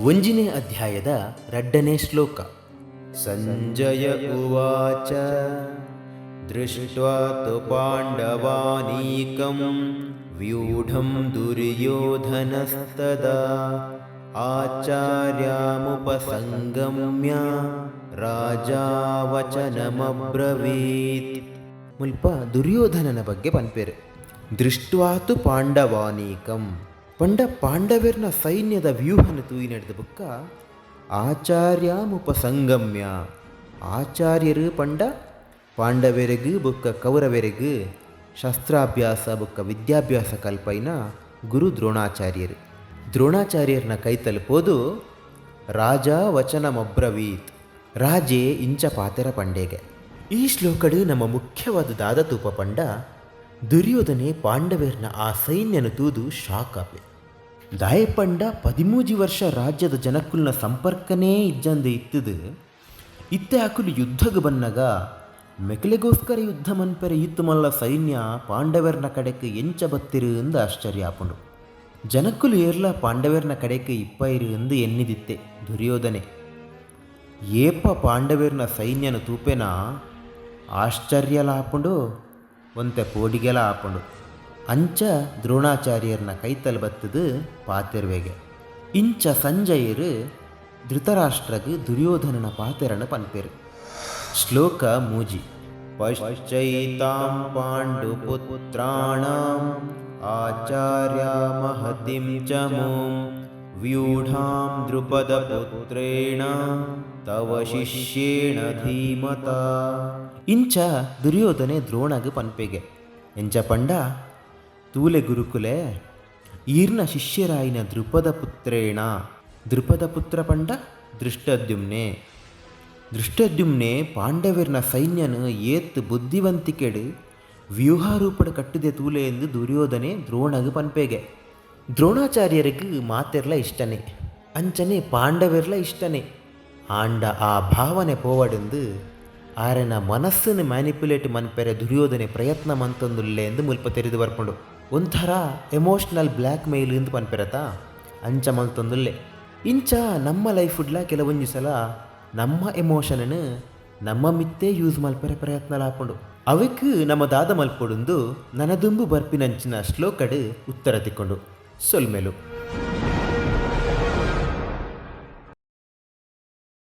ಒಂಜಿನೇ ಅಧ್ಯಾಯದ ರಡ್ಡನೇ ಶ್ಲೋಕ. ಸಂಜಯ ಉವಾಚ ದೃಷ್ಟ್ವಾ ತು ಪಾಂಡವಾನೀಕಂ ವ್ಯೂಢಂ ದುರ್ಯೋಧನಸ್ತದಾ ಆಚಾರ್ಯಾಮುಪಸಂಗಮ್ಯ ರಾಜಾ ವಚನಮಬ್ರವೀತ್. ಮುಲ್ಪ ದುರ್ಯೋಧನನ ಬಗ್ಗೆ ಪನ್ಪೆರ್. ದೃಷ್ಟ್ವಾತು ಪಾಂಡವಾನೀಕಂ ಪಂಡ ಪಾಂಡವೆರ್ನ ಸೈನ್ಯದ ವ್ಯೂಹನ ತೂಯಿ ನಡೆದ ಬುಕ್ಕ ಆಚಾರ್ಯಾಮುಪಸಂಗಮ್ಯ, ಆಚಾರ್ಯರು ಪಂಡ ಪಾಂಡವೆರೆಗ್ ಬುಕ್ಕ ಕೌರವೆರೆಗ್ ಶಸ್ತ್ರಾಭ್ಯಾಸ ಬುಕ್ಕ ವಿದ್ಯಾಭ್ಯಾಸ ಕಲ್ಪೈನ ಗುರು ದ್ರೋಣಾಚಾರ್ಯರು. ದ್ರೋಣಾಚಾರ್ಯರ್ನ ಕೈತಲ್ ಪೋದು ರಾಜ ವಚನಮಬ್ರವೀತ್, ರಾಜೆ ಇಂಚ ಪಾತೆರ ಪಂಡೇಗೆ. ಈ ಶ್ಲೋಕಡು ನಮ್ಮ ಮುಖ್ಯವಾದ ದಾದ ತೂಪ ಪಂಡ ದುರ್ಯೋಧನೆ ಪಾಂಡವೆರ್ನ ಆ ಸೈನ್ಯನು ತೂದು ಶಾಕ್ ಆಪೆ. ದಾಯೆ ಪಂಡ 13 ವರ್ಷ ರಾಜ್ಯದ ಜನಕುಲ್ನ ಸಂಪರ್ಕನೇ ಇಜ್ಜಂದೆ ಇತ್ತದು. ಇತ್ತೆ ಅಕುಲು ಯುದ್ಧಗ್ ಬನ್ನಗ ಮೆಕ್ಲೆಗೋಸ್ಕರ ಯುದ್ಧ ಮನ್ಪೆರೆ ಇತ್ತು ಮಲ್ಲ ಸೈನ್ಯ ಪಾಂಡವೆರ್ನ ಕಡೆಕ್ ಎಂಚ ಬತ್ತಿರು ಅಂದ್ ಆಶ್ಚರ್ಯ ಆಪುಂಡು. ಜನಕುಲು ಏರ್ಲ ಪಾಂಡವೆರ್ನ ಕಡೆಕ್ ಇಪ್ಪೈರು ಅಂದ್ ಎನ್ನಿದಿತ್ತೆ ದುರ್ಯೋಧನೆ. ಏಪ ಪಾಂಡವೆರ್ನ ಸೈನ್ಯನು ತೂಪೆನಾ ಆಶ್ಚರ್ಯಲ ಆಪುಂಡು, ಒಂತೆ ಪೋಡಿಗೆಲ ಆಪುಂಡು. ಅಂಚ ದ್ರೋಣಾಚಾರ್ಯರ್ನ ಕೈತಲ್ ಬತ್ತದು ಪಾತೆರ್ವೆಗೆ. ಇಂಚ ಸಂಜಯರು ಧೃತರಾಷ್ಟ್ರಗ್ ದುರ್ಯೋಧನನ ಪಾತೆರನ ಪನ್ಪೆರು. ಶ್ಲೋಕ 3. ಪಶ್ಚೈತಾಂ ಪಾಂಡುಪುತ್ರಾಣಾಂ ಆಚಾರ್ಯ ಮಹತಿಂ ಚ ಮೂಂ ವ್ಯೂಢಾಂ ದ್ರುಪದಪುತ್ರೇಣ ತವ ಶಿಷ್ಯೇಣ ಧೀಮತಾ. ಇಂಚ ದುರ್ಯೋಧನೆ ದ್ರೋಣಗ್ ಪನ್ಪೆಗೆ. ಎಂಚ ಪಂಡ ತೂಲೆ ಗುರುಕುಲೆ, ಈರ್ನ ಶಿಷ್ಯರಾಯಿನ ದ್ರುಪದ ಪುತ್ರೇಣ, ದ್ರುಪದ ಪುತ್ರ ಪಂಡ ದೃಷ್ಟದ್ಯುಮ್ನೆ, ದೃಷ್ಟದ್ಯುಮ್ನೆ ಪಾಂಡವೆರ್ನ ಸೈನ್ಯನು ಏತ್ ಬುದ್ಧಿವಂತಿಕೆಡು ವ್ಯೂಹಾರೂಪಡು ಕಟ್ಟಿದೆ ತೂಲೆ ಎಂದು ದುರ್ಯೋಧನೆ ದ್ರೋಣಗ್ ಪನ್ಪೆಗೆ. ದ್ರೋಣಾಚಾರ್ಯರಿಗೆ ಮಾತೆರ್ಲ ಇಷ್ಟನೇ, ಅಂಚನೆ ಪಾಂಡವೆರ್ಲ ಇಷ್ಟನೇ. ಆಂಡ ಆ ಭಾವನೆ ಪೋವಡೆಂದು ಆರೆನ ಮನಸ್ಸನ್ನು ಮ್ಯಾನಿಪ್ಯುಲೇಟ್ ಮನ್ಪೆರೆ ದುರ್ಯೋಧನೆ ಪ್ರಯತ್ನ ಮಂತೊಂದುಲ್ಲೆ ಎಂದು ಮುಲ್ಪ ತೆರೆದು ಬರ್ಪುಂಡು. ಒಂಥರ ಎಮೋಷ್ನಲ್ ಬ್ಲ್ಯಾಕ್ ಮೇಲ್ ಎಂದು ಪನ್ಪೆರತ ಅಂಚ ಮಲ್ತೊಂದುಲ್ಲೆ. ಇಂಚ ನಮ್ಮ ಲೈಫುಡ್ಲ ಕೆಲವೊಂಜಿ ಸಲ ನಮ್ಮ ಎಮೋಷನನ್ನು ನಮ್ಮ ಮಿತ್ತೇ ಯೂಸ್ ಮಲ್ಪೆರೆ ಪ್ರಯತ್ನ ಲಾಪುಂಡು. ಅವೆಕ್ ನಮ್ಮ ದಾದ ಮಲ್ಪೊಡುಂದು ನನದುಂಬು ಬರ್ಪಿನಂಚಿನ ಶ್ಲೋಕಡು ಉತ್ತರ ತಿಕ್ಕೊಂಡು ಸೊಲ್ಮೆಲು.